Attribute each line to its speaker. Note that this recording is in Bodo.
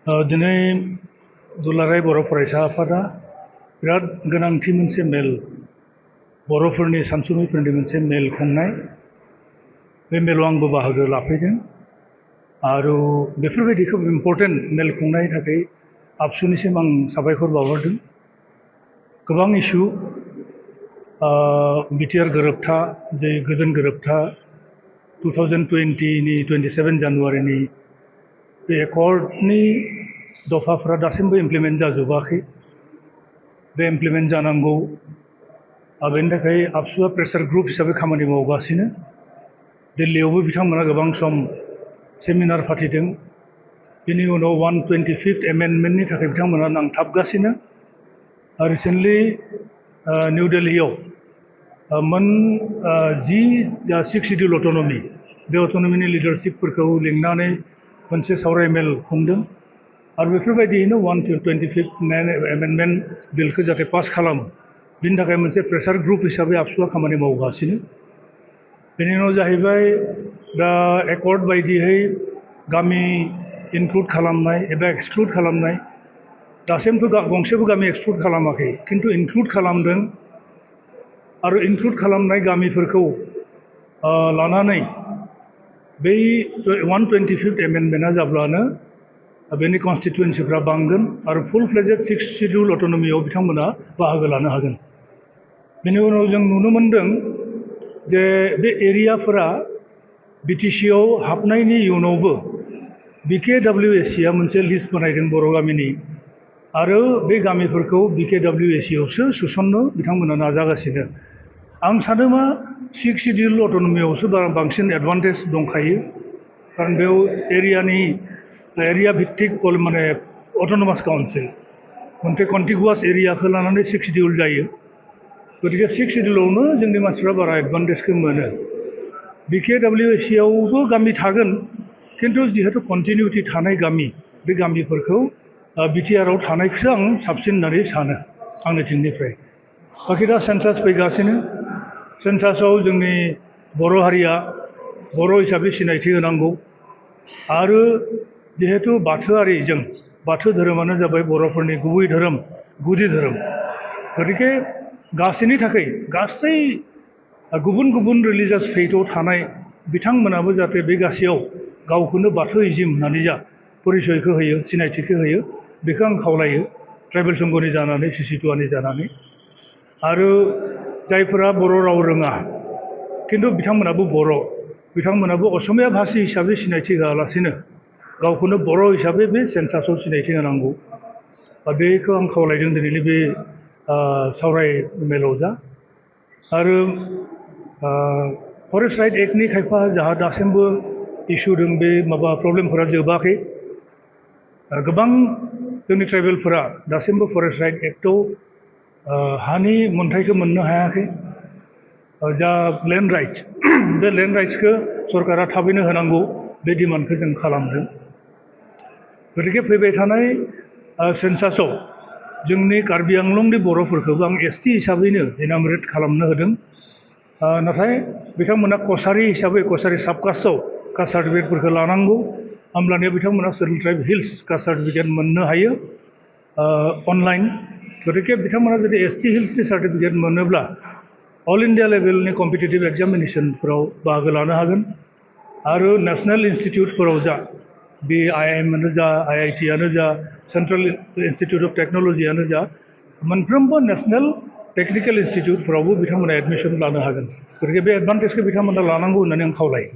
Speaker 1: दिनै दुलाराय बर' फरायसा आफादा बिराद गोनांथि मोनसे मेल बर'फोरनि सानसुमैफोरनि मोनसे मेल खुंनाय बे मेलाव आंबो बाहागो लाफैदों आरो बेफोरबायदि खोब इम्पर्टेन्ट मेल खुंनायनि थाखाय आबसुनिसिम आं साबायखर बावहरदों गोबां इस्यु बिटिआर गोरोबथा जे गोजोन गोरोबथा 2020 नि 27 जानुवारिनि बे एकर्डनि दफाफ्रा दासिमबो इमप्लिमेन्ट जाजोबाखै बे इमप्लिमेन्ट जानांगौ बेनि थाखाय आबसुआ प्रेसार ग्रुप हिसाबै खामानि मावगासिनो दिल्लीयावबो बिथांमोना गोबां सम सेमिनार फाथिदों बेनि उनाव 125th एमेन्डमेन्टनि थाखाय बिथांमोना नांथाबगासिनो रिसेन्टलि निउ दिल्लीयाव मोन 6 शिड्युल अट'नमि बे अट'नमिनि लिडारशिपफोरखौ लिंनानै मोनसे सावरायमेल खुंदों आरो बेफोरबायदियैनो 125th एमेन्डमेन्ट बिलखौ जाहाथे पास खालामो बिनि थाखाय मोनसे प्रेसार ग्रुप हिसाबै आबसुआ खामानि मावगासिनो बेनि उनाव जाहैबाय दा एकर्ड बायदियै गामि इनक्लुड खालामनाय एबा एक्सक्लुड खालामनाय दासिमबो गंसेबो गामि एक्सक्लुड खालामाखै खिन्थु इनक्लुड खालामदों आरो इनक्लुड खालामनाय गामिफोरखौ लानानै बै 125th एमेन्डमेन्टआ जाब्लानो बेनि कन्स्टिटुवेन्सिफ्रा बांगोन आरो फुल फ्लेजेड 6 शिड्युल अट'नमियाव बिथांमोना बाहागो लानो हागोन बेनि उनाव जों नुनो मोनदों जे बे एरियाफोरा बिटिसिआव हाबनायनि इयुनावबो BKWSCआ मोनसे लिस्ट बानायदों बर' गामिनि आरो बे गामिफोरखौ BKWSCआवसो सोसननो बिथांमोना नाजागासिनो आं सानो मा 6 शिड्युल अट'नमियावसो बांसिन एडभान्टेज दंखायो खारन बेयाव एरिया भित्तिक माने अट'नमास काउन्सिल मोनसे कन्टिगुवास एरियाखौ लानानै 6 शिड्युल जायो गतिके 6 शिड्युलावनो जोंनि मानसिफ्रा बारा एडभान्टेजखौ मोनो BKWSCआवबो गामि थागोन खिन्थु जिहेतु कन्टिनिउटि थानाय गामि बे गामिफोरखौ बिटिआरआव थानायखौसो आं साबसिन होननानै सानो आंनिथिंनिफ्राय बाखि दा सेन्सास फैगासिनो सेन्सासाव जोंनि बर' हारिया बर' हिसाबै सिनायथि होनांगौ आरो जिहेतु बाथौआरिजों बाथौ धोरोमानो जाबाय बर'फोरनि गुबै धोरोम गुदि धोरोम गतिके गासैनि थाखाय गासै गुबुन गुबुन रिलिजियास फेथआव थानाय बिथांमोनाबो जाहाथे बे गासैयाव गावखौनो बाथौइजिम होननानै जा परिचयखौ होयो सिनायथिखौ होयो बेखौ आं खावलायो ट्राइबेल संघनि जानानै सिसिटुवानि जानानै आरो जायफोरा बर' राव रोङा खिन्थु बिथांमोनाबो असमिया भाषी हिसाबै सिनायथि होआलासिनो गावखौनो बर' हिसाबै बे सेन्सासाव सिनायथि होनांगौ बेखौ आं खावलायदों दिनैनि बे सावराय मेलाव जा आरो फरेस्ट राइट एक्टनि खायफा जाहा दासिमबो इस्यु दं बे माबा प्रब्लेमफोरा जोबाखै गोबां जोंनि ट्राइबेलफोरा दासिमबो फरेस्ट राइट एक्टआव हानि मोन्थाइखौ मोननो हायाखै जा लेन्ड राइट बे लेन्ड राइट्सखौ सरकारा थाबैनो होनांगौ बे डिमान्डखौ जों खालामदों गतिके फैबाय थानाय सेन्सासाव जोंनि कार्बि आंलंनि बर'फोरखौबो आं एसटि हिसाबैनो इनामरेट खालामनो होदों नाथाय बिथांमोना कसारि हिसाबै कसारि साबकास्टआव कास्ट सार्टिफिकेटफोरखौ लानांगौ होमब्लानिया बिथांमोना schedule tribe hills caste certificate मोननो हायो अनलाइन गतिके बिथांमोना जुदि एसटि हिल्सनि सार्टिफिकेट मोनोब्ला अल इन्डिया लेभेलनि कम्पिटिटिभ एग्जामिनेसनफोराव बाहागो लानो हागोन आरो नेसनेल इन्सटिटिउटफोराव जा बे IIM जा IIT जा सेन्ट्रेल इन्सटिटिउट अफ टेक्न'लजियानो जा मोनफ्रोमबो नेसनेल टेक्निकेल इन्सटिटिउटफोरावबो बिथांमोना एडमिसन लानो हागोन गतिके बे एडभान्टेजखौ बिथांमोना लानांगौ होननानै आं खावलायो